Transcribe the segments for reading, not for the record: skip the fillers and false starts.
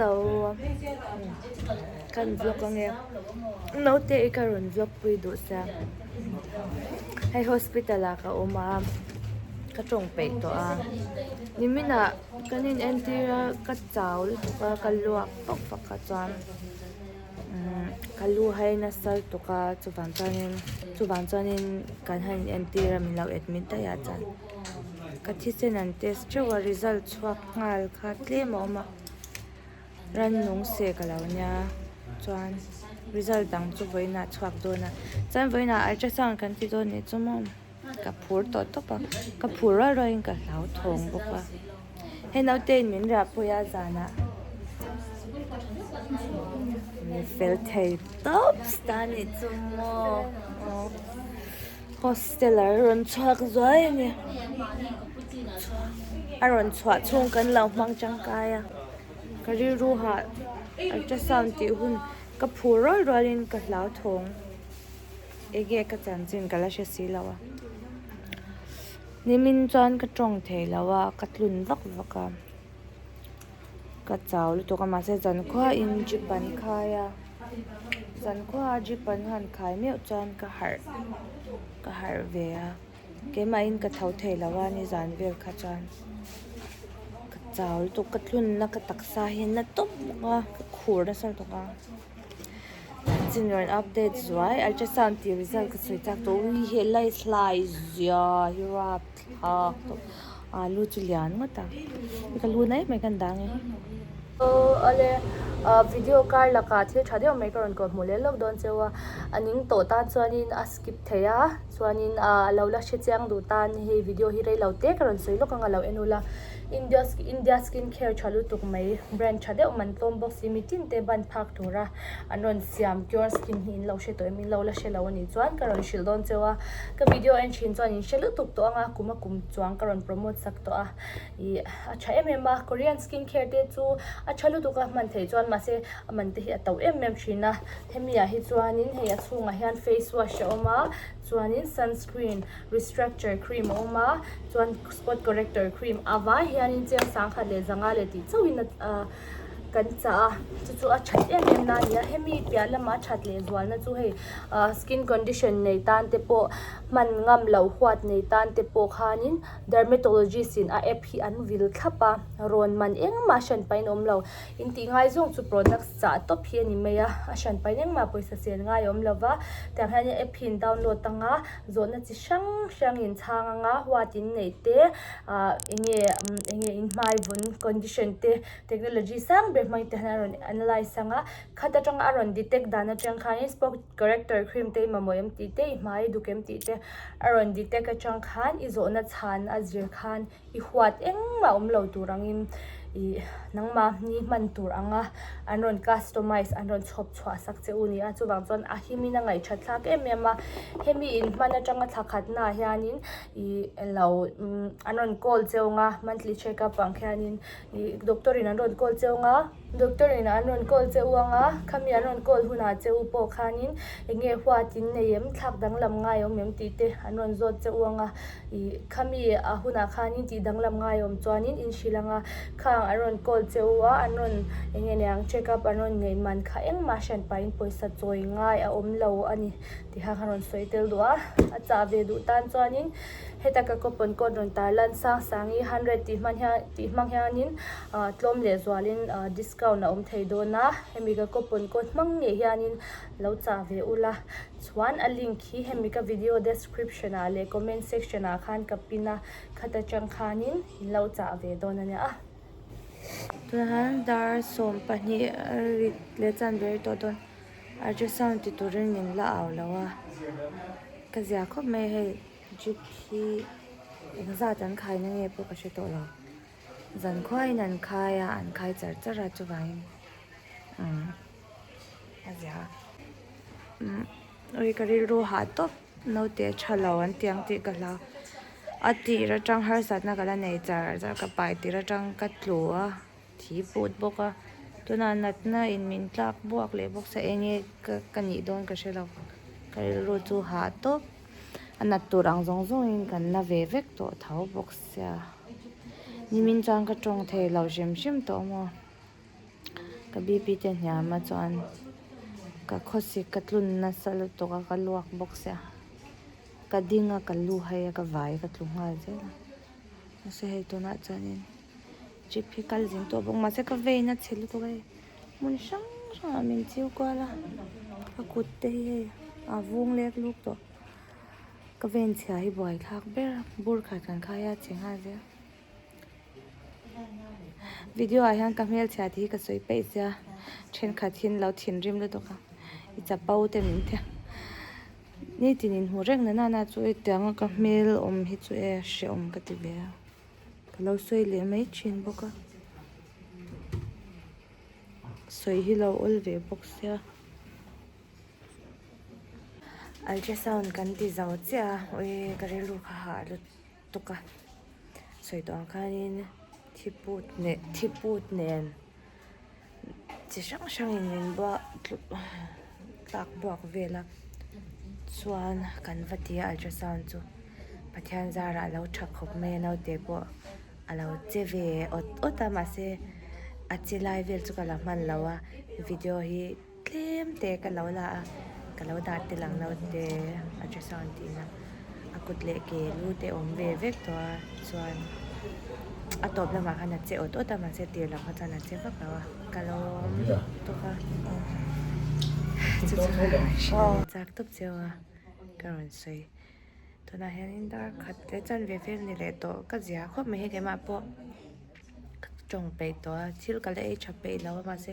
Hello kan vlog ange naute i ka rawn vlog pui duh sia hei hospital ah ka awm a ka tawng peih tawh a nimin ah kan in entir a ka chau lutuk a ka luak vak vak a chuan umm ka lu hai nasa lutuk a chuvang chuanin chuvang chuanin kan han in entir a min lo admit daih a chuan ka thisen an test theuh a result chhuak nghal kha tlem a awm a. Rannung seh ka lo nia chuan result dang chu vawiinah a chhuak dawn a chuan vawiinah ultrasound kan ti dawn nih chu maw ka phur tawh tawp a ka phur rual rual in ka hlauthawng bawk a hei naute in min riah pui a zanah mi fel thei tawp ta nih chu maw aw. Hostel a rawn chhuak zuai a ni a rawn chhuah chhung kan lo hmang tangkai a ka rilru hah ultrasound tih hun ka phur rual rual in ka hlauthawng enge ka chanchin ka la hre si lo a nimin chuan ka tawng thei lo a ka tlun vak vak a ka chau lutuk a mahse zankhua in jeep an khai a. Zankhua jeep an han khai meuh chuan ka harh ka harh ve a keimahin ka tho thei lo a nizan vel kha chuan ka chau lutuk ka tlunna ka taksa hi na tawp bawk a ka khur nasa lutuk a chin rawn update zuai ultrasound tih result ka sawi chak tawh ui helai hlai zia hi rapthlak tawp alu chu lian ngawt a ka lu na em mai ka han dang e. Aw ale ah video kar lakah thil tha deuh mai ka rawn kawh hmuh leh lawk dawn cheu a a ning tawh tan chuanin a skip thei a chuanin ah a lo la hre chiang duh tan hei video hi rei lo te ka rawn sawi lawk ang a lo en ula India India skin care tha lutuk mai brand tha deuh man tlawm bawk si mi tin te ban phak tura an rawn siam cure skin hi in lo hre tawh em in lo la hre lo a nih chuan ka rawn hrilh dawn cheu a ka video en thin chuan in hre lutuk tawh ang a kum a kum chuang ka rawn promote sak tawh a. Ih a tha em em a korean skin care te chu a tha lutuk a hman theih chuan mahse a man te hi a to em em thin a hemi ah hi chuanin hei a chhungah hian face wash a awm a chuanin sunscreen restructure cream a awm a chuan spot corrector cream a vai hianin cheng sangkhat leh zanga leh tih chauhin a kan chah a chu chu a that em em na a ni a hemi piah lama a that leh zual na chu hei ah skin condition nei tan te pawh hman ngam loh huat nei tan te pawh khanin Dermatologist in a app hi an vil thlap a, rawn man engmah a hran pahin awm lo. In tih ngai zawng chu products chah tawp hi a ni mai a, a hran pahin engmah pawisa sel ngai a awm lo va. Tiang hian app hi in download ang a, zawhna chi hrang hrang in chhang ang a, huat in neih te ah enge enge in hmai vun condition te technology sang ber hmang te hian a rawn analyse ang a, khat atanga a rawn detect dan atang khanin spot corrector cream te i mamawh em tih te i hmai i duk em tih te a rawn detect atang khan i zawhna chhan a zir khan i huat engmah awm lo tur angin ih nangmah ni hman tur anga an rawn customize an rawn chhawp chhuah sak che u a ni a chuvang chuan a himin a ngaih that thlak em em a hemi in hman atanga thla khatna ah hianin ih eng lo an rawn call cheu ang a monthly check up ang khianin ih doctor in an rawn call cheu ang a. Doctor in an rawn call che u anga, khami an rawn call hunah che u pawh khanin eng nge huat in nei em, thlak danglam ngai awm em tih te an rawn zawt che u anga, ih khami a hunah khanin tih danglam ngai awm chuanin in hrilh anga, khang an rawn call che u a, an rawn eng nge niang check up an rawn neih man kha engmah hran pahin pawisa chawi ngai a awm lo a ni tih kha ka rawn sawi tel duh a, a chah ve duh tan chuanin heta ka coupon code rawn tar lan sang sangi hundred tih hman hian tih hmang hianin ah tlawm leh zualin ah discount a awm thei dawn a hemi ka coupon code hmang ngei hianin lo chah ve ula chuan a link hi hemi ka video description ah leh comment section ah khan ka pin a khat atang khanin in lo chah ve dawn a nia. Tunah hian dar 12 a rit leh chuan ber tawh dawn ultrasound ti turin min la au lo a ka zia khawp mai hei jeep hi engzat an khaina nge pawh ka hre tawh lo. Zankhuain an khai a, an khai char char a chuvangin umm a zia a. Umm ui ka rilru hah tawp naute tha lo an ti ang tih ka hlau. A tir atang harsatna ka la nei char char ka pai tir atang ka tlu a, thi put bawk a. Tunah natna in min tlak buak leh bawk se eng nge ka nih dawn ka hre lo. Ka rilru chu hah tawp. A nat tur ang zawng zawngin kan na ve vek tawh tho bawk sia. Nimin chuan ka tawng thei lo hrim hrim tawh maw. Ka BP te a hniam a chuan ka khawsik ka tlun nasa lutuk a ka luak bawk sia ka ding a ka lu hai a ka vai ka tlu nghal zel a mahse hei tunah chuanin jeep hi kal zing tawh bawk mahse ka vein a chhe lutuk a hei hmun hrang hrangah min chiu kual a ka kut te hi hei a vung lek luk tawh ka vein chhia hi buai thlak ber a bur khat kan khai a chhe nghal zel. Video ah hian ka hmelchhia tih hi ka sawi peih sia thenkhat hi an lo thinrim lutuk a i chapo te min ti a nitin inhmu reng na nana chu hetiang a ka hmel awm hi chu e hrehawm ka ti ve a ka lo sawi leh mai thin bawk a sawi hi lo awl ve bawk sia ultrasound kan ti zo chiah a ui ka rilru kha hah lutuk. tuk a sawi tawh ang khanin thiput leh thiput nen chi hrang hrangin min buak tlak buak vel a chuan kan va ti a ultrasound chu Pathian zarah a lo tha khawp mai a naute pawh a lo che ve awt awt a mahse a che lai vel chu ka la hman lo a video hi tlem te ka lo la a ka lo dah tel ang naute ultrasound tih na a kut leh ke lu te awm ve vek tawh a chuan a tawp lamah khan a che awt awt a mahse tir lam kha chuan a che vak lo a ka lo awm tawk a chu chu hrilh chak tawp cheu a ka rawn sawi tunah hianin dar khat leh chanve vel ni leh tawh ka zia khawp mai hei keimah pawh. Ka tawng peih tawh a thil ka la ei tha peih lo a mahse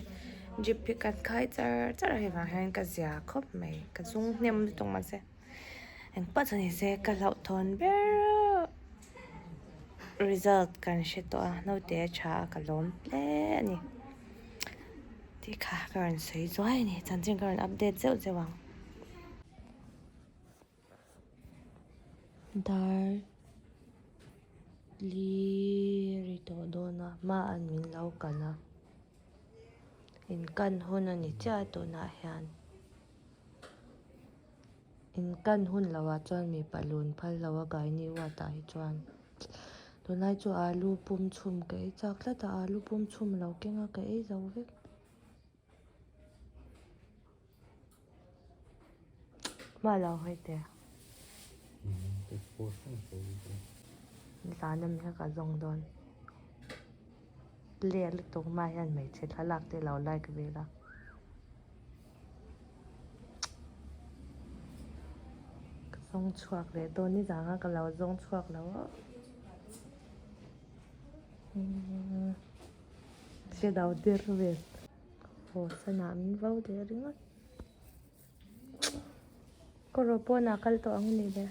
jeep hi kan khai char char a hei vang hian ka zia khawp mai ka zung hnem lutuk mahse engpawh chu ni se ka hlauhthawn ber result kan hre tawh a naute a tha a ka lawm hle a ni tih kha ka rawn sawi zuai a ni chanchin ka rawn update zeuh zeuh ang. Dar li ri tawh dawn a hmaah min lo kan a in kan hun a ni chiah a tunah hian in kan hun loh ah chuan mipa lun phal lo a gaini ward ah hi chuan tunlai chu alu pum chhum ka ei chak tlat a alu pum chhum lo keng a ka ei zo vek. Hma lo hawi teh zan a mi kha ka zawng dawn leh lutuk hma hian hmeichhe thlalak te lo like vel a ka zawng chhuak leh dawn nizan a ka lo zawng chhuak lo a hre do der vel. Haw sanah min vo leh ringawt. Ka rawh pawnah kal tawh ang ni le.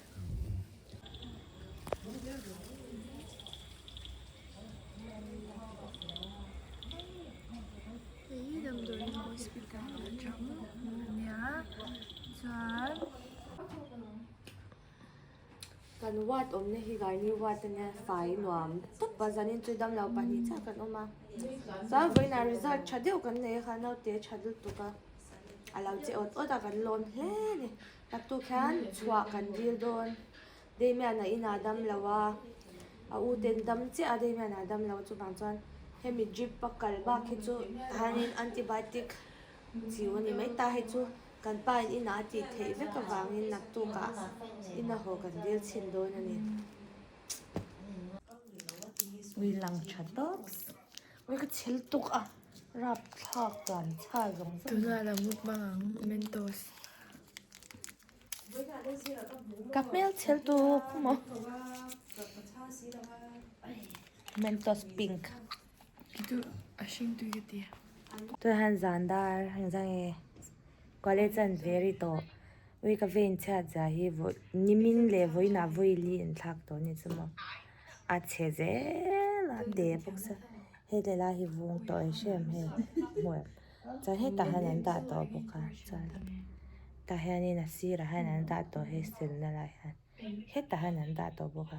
Hei hi damdawiin hospital atang ania chuan. Kan ward awmna hi Gaini ward ania fai nuam tawp a zanin chu damlo pahnih chiah kan awm a chuan vawiinah result tha deuh kan nei a kha naute tha lutuk a a lo che awt awt a kan lawm hle a ni naktuk hian chhuah kan dil dawn Damian a inah damlo a a u ten dam chiah a Damian a damlo chuvang chuan hemi drip a kal bak hi chu tahanin antibiotic chiu a ni mai ta hei chu. Kan pa in inah a tih theih vek avangin naktukah ina haw kan dil chhin dawn a ni. Ui lang tha tawp. Ui ka chhel tuk a rap thlak dan chha zawng zawng. Tunah la mukbang ang Mentos. Ka hmel chhel tuk maw. Mentos pink. Kitu a hring tui ka ti. Tunah hian zan dar engzah nge college an ve ri tawh ui ka vein chhiat zia hi vawi nimin leh vawiinah vawi li in thlak tawh a ni chu maw a chhe zel a te bawk sia hei leh lai hi vung tawh e hrem hei hmuh em chuan hetah hian an dah tawh bawk a chuan tah hianin a sirah hian an dah tawh hei silna lai hian. Hetah hian an dah tawh bawk a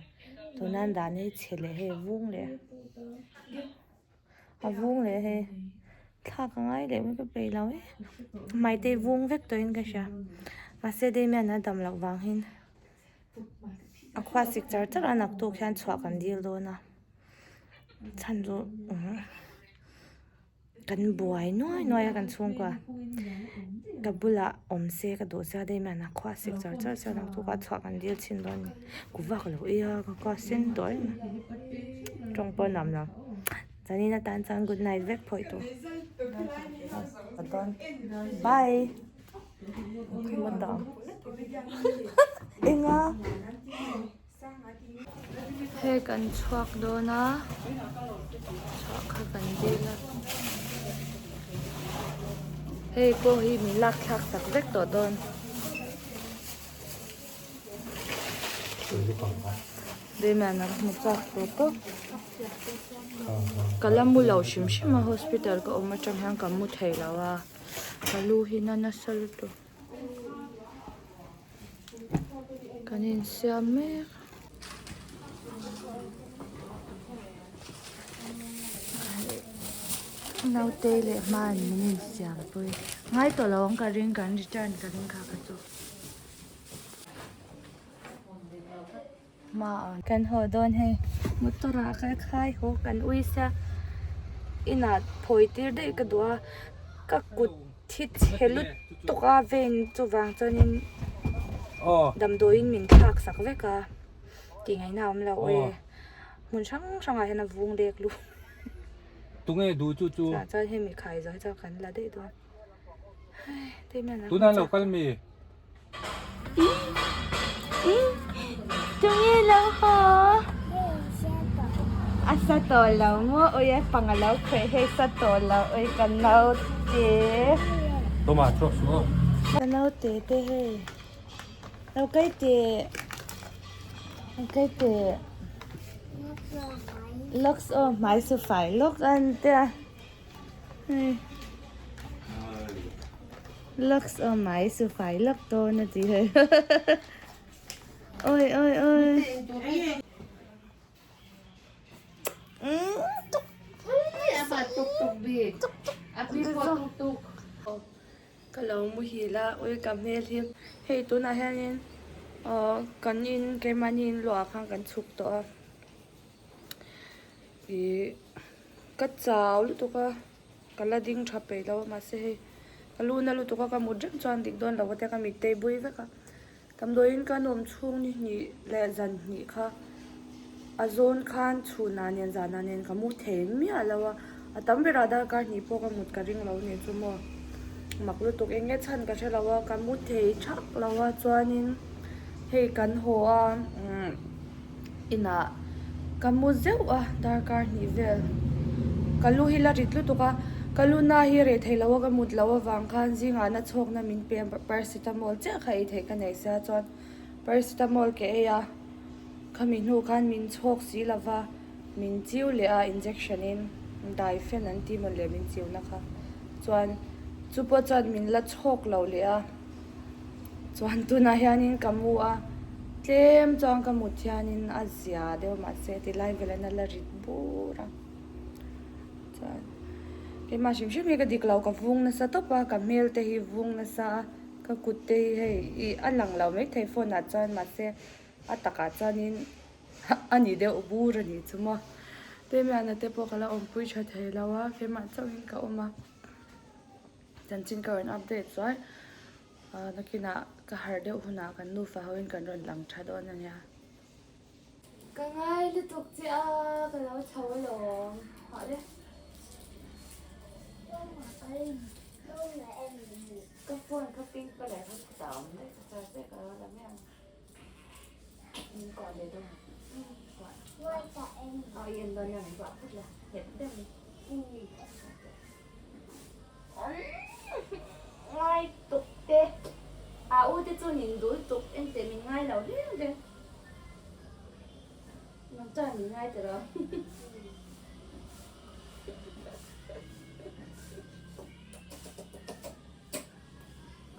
tuna an dahna hi chhe leh hei a vung leh a vung leh hei thlak a ngai leh mai ka peih lo e hmaite hi vung vek tawhin ka hria mahse Damian a dam loh vang hian a khua sik char char a naktuk hian chhuah kan dil dawn a chhan chu. Kan buai nuai nuai a kan chhungkua ka bulah awm se ka duh sia daih mai a khua a sik char char sia naktukah chhuah kan dil chhin dawn a ni kuhva ka lo ei a ka khua a sen tawh em a tawng pawh a nuam lo zanin atan chuan good night vek phawih tur bye. Enga. Hei kan chhuak dawn a chhuah kha kan dil a hei pawh hi min lak thlak tak vek tawh dawn. Damian a hmu chak tawh tawp ka la mu lo hrim hrim a hospital ka awm atang hian ka mu thei lo a ka lu hi na nasa lutuk. Kan insiam mek. Naute leh hman min insiam pui. Ngai tawh lo ang ka ring kan return ka ring kha kha chu. Hma kan haw dawn hei motor ah ka khai haw kan ui sia inah phawi tir daih ka duh a ka kut thi chhe lutuk a vein chuvang chuanin damdawiin min thlak sak vek a tih ngaihna a awm lo awi hmun hrang hrangah hian a vung lek lu tunge duh chu chu chuan hemi khai zawh hi chuan kan la daih dawn. Tunah lo kal mi? Tunge lo haw? A sa tawh lo maw? Ui a pang a lo khawih hei sa tawh lo ui ka naute. Tawma chhuak suh aw. Ka naute te hei. Lo kai teh. Lo kai teh. Locks aw hmai su fai lawk an tia. Lux aw mai su fai lak dawn a ti hei oi oi oi Ka lo muhil a ui ka hmel hi hei tunah hianin ahh kan in keimahni in luah ah khan kan chhuk tawh a. Ih ka chau lutuk a ka la ding tha peih lo a mahse hei ka lu na lutuk a ka mut reng chuan dik dawn lo a tia ka mittei bui vek a damdawiin ka nuam chhung ni hnih leh zan hnih kha a zawn khan chhunah nen zanah nen ka mu thei miah lo a a tam berah darkar hnih pawh ka mut ka ring lo nih chu maw mak lutuk eng nge chhan ka hre lo a ka mu thei thak lo a chuanin hei kan haw a umm. Inah ka mu zeuh a darkar hnih vel ka lu hi la rit lutuk a ka lu na hi reh theih loh a ka mut loh avang khan zingah na chhawk na min pe a paracetamol chiah kha ei theih ka nei sia chuan paracetamol ka ei a khami hnu khan min chhawk si lova min chiu leh a injection in daifen an tih maw le min chiu na kha chuan chu pawh chuan min la chhawk loh leh a. Chuan tunah hianin ka mu a, tlem chuan ka mut hianin a zia deuh mahse tilai velah hian a la rit bur a. Chuan keimah hrim hrim hi ka dik lo ka vung nasa tawp a, ka hmel te hi vung nasa a, ka kut te hi hei ih a lang lo maithei phone ah chuan mahse a takah chuanin a ni deuh bur a nih chu maw. Temiana te pawh ka la awmpui tha thei lo a, keimah chauhin ka awm a. Chanchin ka rawn update chuai nakinah ka harh deuh hunah kan nufa hoin kan rawn lang tha dawn a nia. Ka ngai lutuk che a, ka lo chho alawm. Hah le. Ka phone kha pink colour kha khutah a awm daih ka charge daih ka lo la mai ang. Min kuah leh dawn ang. Kuah. Aw i en dawn nia min kuah phawt la. Nghet deuh in. Ngai tuk te a u te chu nin dul tuk engteh min ngai lo reng reng nang chuan min ngai ta lo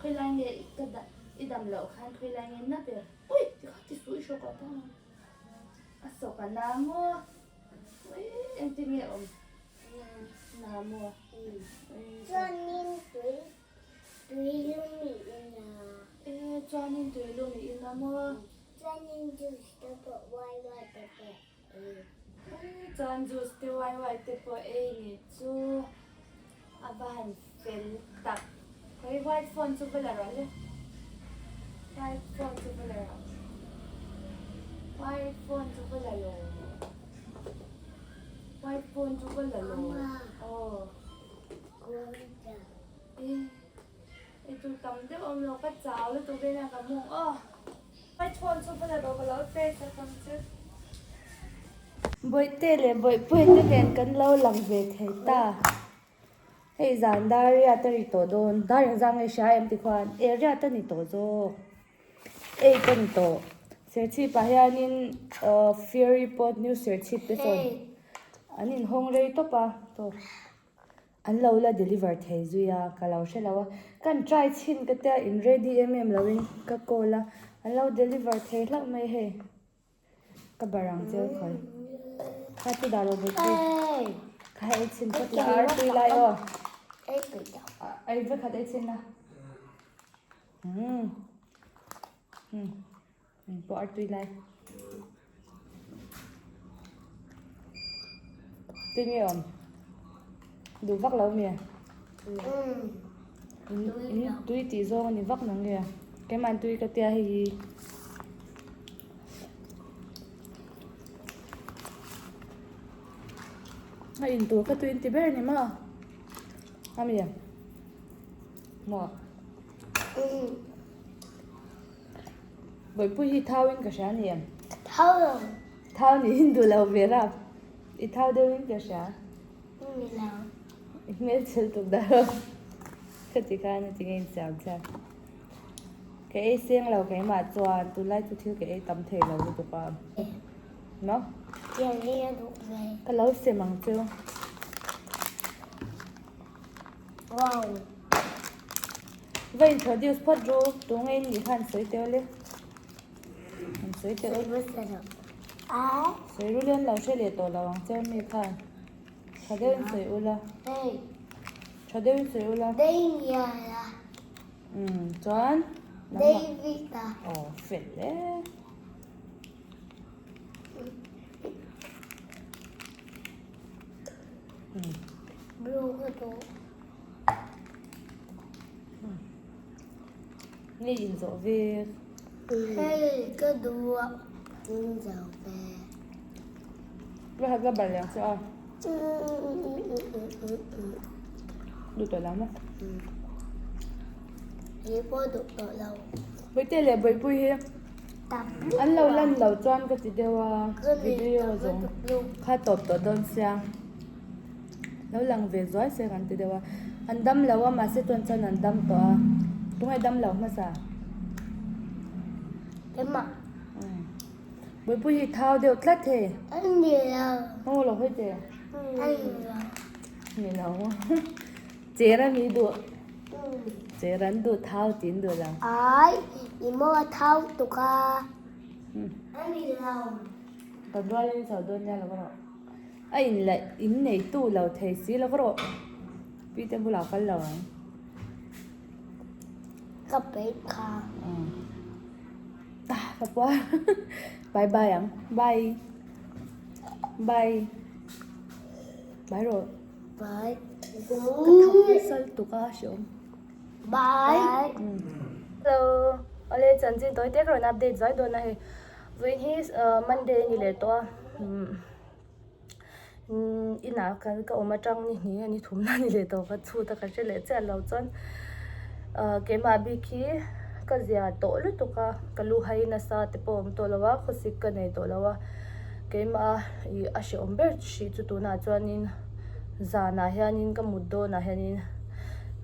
khawilai nge ka dah i dam loh khan khawilai nge na ber ui tikha ti suh i hrawk ah tang a sawk a na maw ui engtin nge awm. Chuanin tui tui lum i in a. E chuanin tui lum i in a maw? Chuanin juice te pawh wai wai te pawh ei. Chuan juice te wai wai te pawh ei ni chu. A va han fel tak. Khawi white phone chu va la rawh le. White phone chu va la rawh. White phone chu va la lo. White phone chu va la lo. Aw. Ei tur tam deuh awm lo ka chau lutuk vel a ka mawng aw. White phone chu va la rawh ka lo test a tam chu. Bawihte leh Bawihpuia te nen kan lo lang ve thei ta. Hei zan dar riat a ri tawh dawn. Dar engzah nge hria em tikhuan e riat a ni tawh zawk. Eight a ni tawh. Serchhip ah hianin ahh Fury pawt New Serchhip te sawn an inhawng rei tawp a tawp. An lo la deliver thei zui a ka lo hre lo a. Kan try chhin ka tia in ready em em loin ka call a. An lo deliver thei hlauh mai hei. Ka bar ang cheu khawi. Kha chu dah rawh bawk hi. Kha ei chhin phawt la ar tui lai aw. Ei tui tawh. Ei vekhat ei chhin la. Hmm. Hmm. Pawh ar tui lai. Tui nge awm? Duh vak lo mi? Tui tih zawng a ni vak nang nge? Keimah tui ka tia hei hi. A in tur kha tui in ti ber ni maw? A mi? Maw? Bawihpui hi thau in ka hria ni em? Thau lo. Thau niin duh lo ve rap. I thau deuh in ka hria. Ni lo. I hmel chhel tuk dah lo. Ka ti khan a ti nge in siam chian. Ka ei seng lo keimah chuan tunlai chu thil ka ei tam thei lo lutuk a. No? Tiang hi a duh ve. Ka lo sem ang chu. Wow. Va introduce phawt ru. Tunge in nih khan sawi teuh le. An sawi teuh. Sawi ru lian lo hre leh tawh lo ang cheu mi khan. Tha deuhin sawi ula. Tha deuhin sawi ula. Umm chuan. David a. Aw fel e. Blue ka duh. Nge inzawh vek. Hei ka duh a inzawh vek. La khat la bar liang che a. Duh tawh lo maw? Kei pawh duh tawh lo. Bawihte leh Bawihpui hi an lo lan lo chuan ka ti deuh a video zawng kha tawp tawh dawn sia. Lo lang ve zuai se kan ti deuh a, an dam lo a mahse chuan chuan an dam tawh a, tunge dam lo hmasa? Keimah. Buaipui hi thau deuh tlat hei. A ni lo. Aw lo hawi teh. A ni lo. Ni lo. Cher a mi duh. Cher an duh thau tin duh lo. Ai, i maw a thau tuk a. A ni lo. Ka rualin chho dawn nia lo va rawh. A in leh in neitu lo thei si lo rawh. Pi te bulah kal lo ang. Ka peih kha. Ah ka pua. Bye bye ang. Bye. Bye. Bye rawh. Bye. Ka thak nasa lutuk a hreawm. Bye. Hello. Awle chanchin tawi tek rawn update zai dawn a hei. Vawiin hi Monday a ni leh tawh a. Inah kan ka awm atang ni hnih a ni thum na ni leh tawh ka chhut a ka hre leh chiah lo chuan keimah bik hi ka zia tawh lutuk a ka lu hai nasa te pawh a awm tawh lo a khawsik ka nei tawh lo a keimah ih a hrehawm ber hrih chu tunah chuanin zanah hianin ka mut dawnah hianin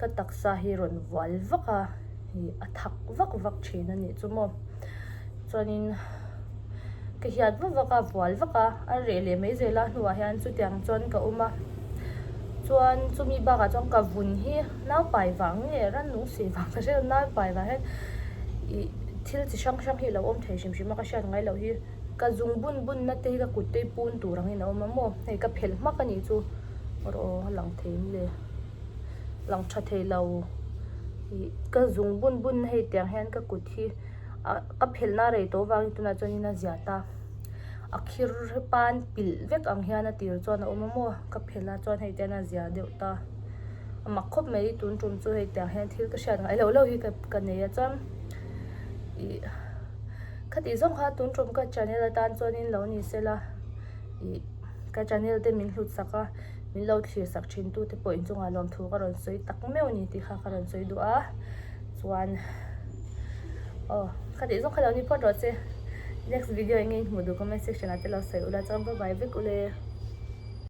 ka taksa hi rawn vual vak a ih a thak vak vak thin a nih chu maw chuanin. Ka hiat vak vak a, vual vak a, a reh leh mai zel a hnuah hian chutiang chuan ka awm a. Chuan chumi bakah chuan ka vun hi naupai vang nge rannung sih vang ka hre lo naupai vang hian ih thil chi hrang hrang hi a lo awm thei hrim hrim a ka hriat ngai loh hi. Ka zung bun bun na te hi ka kut te hi pun tur angin a awm a maw hei ka phelh hmak a nih chu erawh a lang thei em le lang tha thei lo ih ka zung bun bun na hei tiang hian ka kut hi. ah ka phelhna rei tawh avangin tunah chuanin a zia ta a khir pan pilh vek ang hian a tir chuan a awm a maw ka phelh a chuan hei te hian a zia deuh ta. A mak khawp mai tun tum chu hei tiang hian thil ka hriat ngai loh loh hi ka nei a chuan ih khatih zawng kha tun tum ka channel atan chuanin lo ni sela ih ka channel te min hlut sak a min lo thlir sak thin tu te pawh inchungah lawmthu ka rawn sawi tak meuh a ni tih kha ka rawn sawi duh a chuan aw khatih zawng kha lo ni phawt rawh che next video eng nge in hmuh duh comment section ah te lo sawi ula chuan bye bye vek ule.